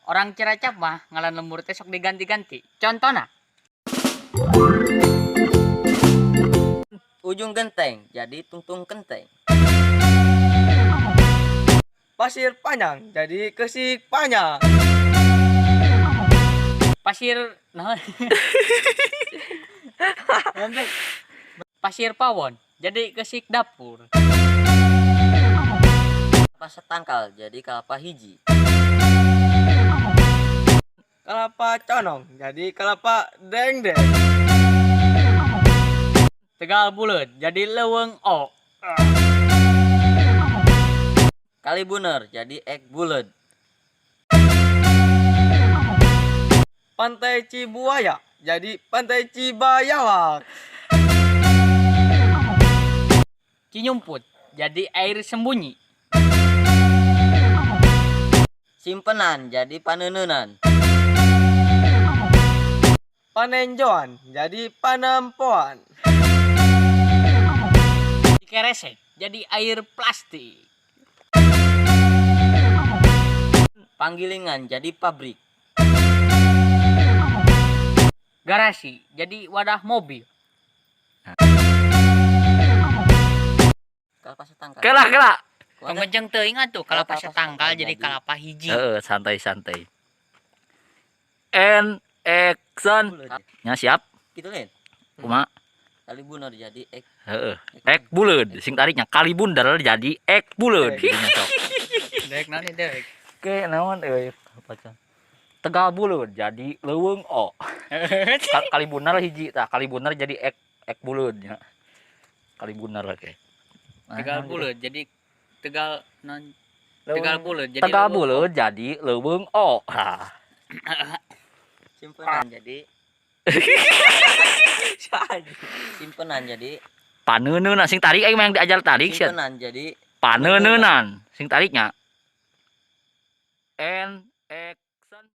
Orang Ciracap mah ngaran lembur teh sok diganti-ganti. Contohna, Ujung genteng jadi tungtung kenteng. Pasir panjang jadi kesik panjang. Pasir nah. Pasir pawon jadi kesik dapur. Kelapa setangkal jadi kelapa hiji. Kelapa conong jadi kelapa dengdeng. Tegal buleud jadi leuweung O. Kali buner jadi ek buleud. Pantai Cibuaya jadi Pantai Cibayawak. Cinyumput jadi air sembunyi. Simpenan jadi paneuneunnan. Panenjoan jadi panempoan. Cikeresek jadi air plastik. Panggilingan jadi pabrik. Garasi jadi wadah mobil. Kelapa setangkal. Kela kela. Tong kenceng teuing atuh, kalapa Kalapa setangkal jadi jadi kalapa hiji. Heeh, santai santai. And action. Buleud. Nya siap. Gitu lain. Kumaha? Kali buner jadi ek. Heeh. Ek buleud. Sing tariknya kali bundar jadi ek buleud. Gitu nya sok. Dek naon dek. Oke, naon euy? Pacan. Tegal buleud jadi leuweung O. Kali bundar hiji tah, kali bundar jadi ek ek buleud nya. Kali bundar oke. Nah, Tegal naon buleud jadi Tegal non gitu? Tegal buleud jadi Tegal leuweung O. buleud jadi leuweung O. Ha. Simpenan jadi simpenan jadi Paneuneunan sing tarik aing mah yang diajar tarik sia. Simpenan jadi Paneuneunan sing tariknya. And action.